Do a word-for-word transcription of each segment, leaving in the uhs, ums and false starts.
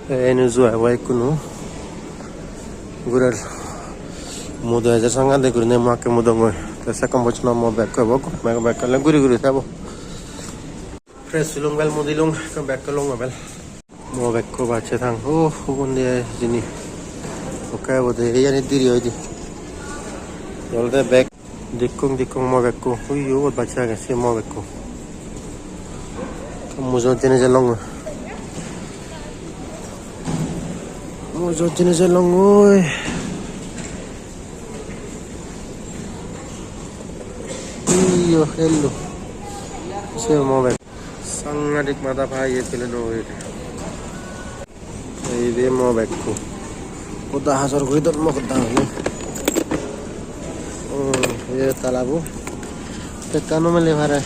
Te eni ju ebo ekkunu. Gurer mudo ejer sangade gurine mo akke mudongoi. Te sekkon bojona mo bekko ebo, mo bekko ole guri guri thebo. Fresh olung bel, mudilung, bekko olung bel. Mo bekko bacche thang. Oh, ugundi hijeni. Okke obode, iyani diri oide. Olode bek. Dekkong, dekkong mo bekko. Ui, ubot bacche age, se mo bekko. Mujot jeinei jelong. Mujot jeinei jelong, ui. Iyo, hello. Se mo bekko. Sangadik mada pai ye pele no hoye. Ei de mo bekko. Hoda hajor guri don mo hoda hone. Oh, ye talabo. Tekka no mele pare.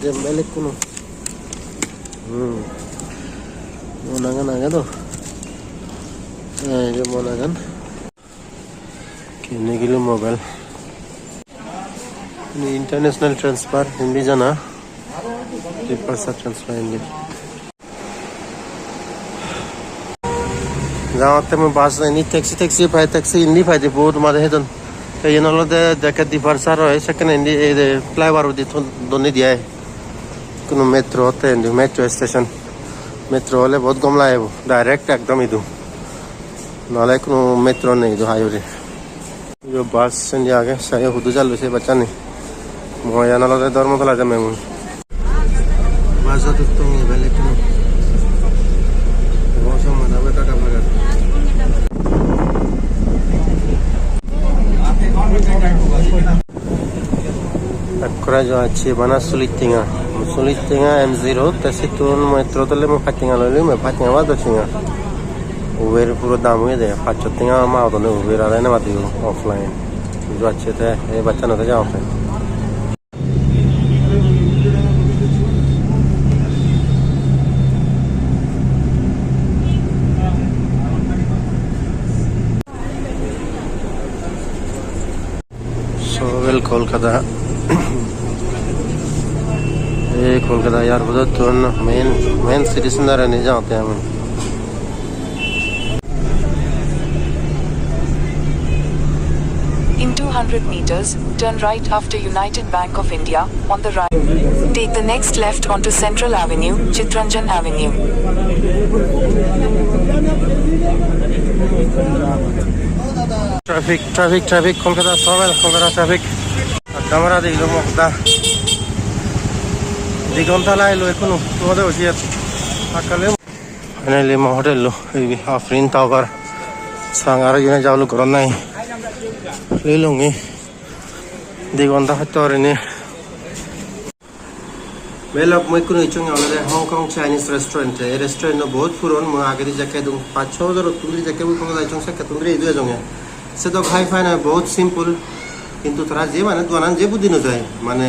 Jembel ekkuno. Hmm. Mo nangan age do. Ei de mo nangan. Kene gilo mobile. Ni international transfer, Hindi jana. Departure transfer Hindi. Jaotte mui bus, indi taxi, taxi pai, taxi indi pai de, bohut made hedon. Te iyen olode jekke departure oi, sekkene indi ei je flyover udi thon, donni diye. Kono metro otte indi, metro station. Metro ole bohut gom lagebo, direct ekdom idu. Nole kono metro nei idu hai hure. Iyo bus indi age, sayo hudu jalloi se bus ani. Mui iyan olode Dharmatola jemme mui. Bus-ot uttonge bele kono. Bus-o mada beda gabagab. Ekkore jo acchi bana sollish tenga. Sollish tenga M G road, te sittun metro dole mui pach tenga loi loi, mui pach tenga ba dos tenga. Uber puro dam oyede, pachsot tenga ma odone Uber aro ene badi offline. Jo acchi te ei bacchano te ja offline. Sovel Kolkata. Ei Kolkata airport-ottun main, main city center-ani jagotte ami. In two hundred meters, turn right after United Bank of India, on the right. Take the next left onto Central Avenue, Chittaranjan Avenue. Traffic, traffic, traffic, Kolkata, Sovel, Kolkata traffic. Camera de ilo mokta. Di ghonta lai lo ekhono, tomade hochi at. Akkale. Finally, mo hotel lo, ibe Afrin Tower. Sang aro yune jabolo goron nai. Lilungi. Di ghonta hoito rini. Belok mui ikkunu icchonge olode Hong Kong Chinese restaurant. Ei restaurant-o bahut puron, mui agedi jekke edung pach so bojor uttun dhuri jekke mui Kolkata icchong, sekkettun dhuri idu ejonge. Sedok hi-fi noi, bahut simple. Hintu tara je mane doganan je budi no jai, mane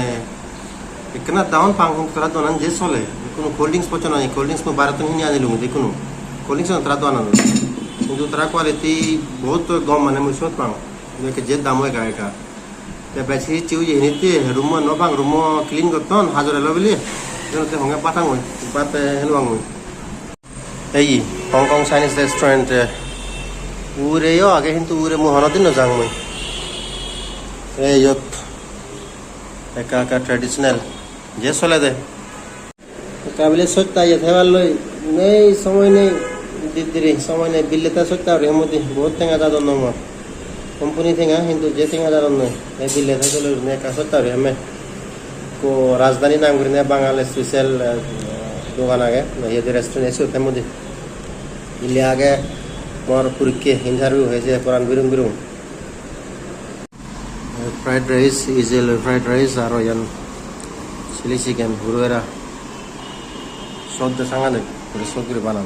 ekkena down pang, hintu tara doganan je sole. Kono cold drinks pochon noi, cold drinks mui barettun hini anilung je kono. Cold drinks tara doganan. Hintu tara quality bahut gom mane mui sot pang. Ekke je dam oi eka eka. Te bej hijeni oye hinitte room-o no pang, room-o clean gotton, hajor elo bili. Jenotte honge batang oi, bat, eh, henu pang mui. Ei Hong Kong Chinese restaurant, eh, ugure yo age, hintu ugure mui honodin no jang mui. Ei iyot ekka ekka traditional je solede. Ekka bile sotta iye thebar loi nei, somoy nei, diddiri somoy nei, billete sotta guri hemmoi di, bahut tenga jadon no mor. Company tenga, hintu je tenga jadon noi, ei billete dole gurinei ekka sotta guri hemme. Ekko Rajdhani nang gurinei Bangal special, eh, dogan age, na iye di restaurant, ei siyot hemmoi di. Indi age mor porikke, interview hoyese, poran birum birum. Fried rice, ejelo fried rice, aro iyan chili chicken, huro era. Sot de sangadik guri sot guri banan.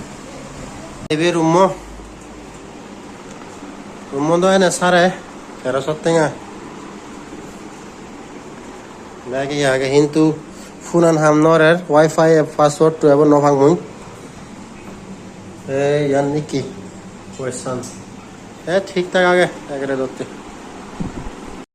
Ibe room-o, room-o do ene sare tero sot tenga. Bek iye age, hintu phone-an ham nw gorer, wifi password-to ebo nw pang mui. Ei iyan ikki question. Te thik thak age, ekkere dotte.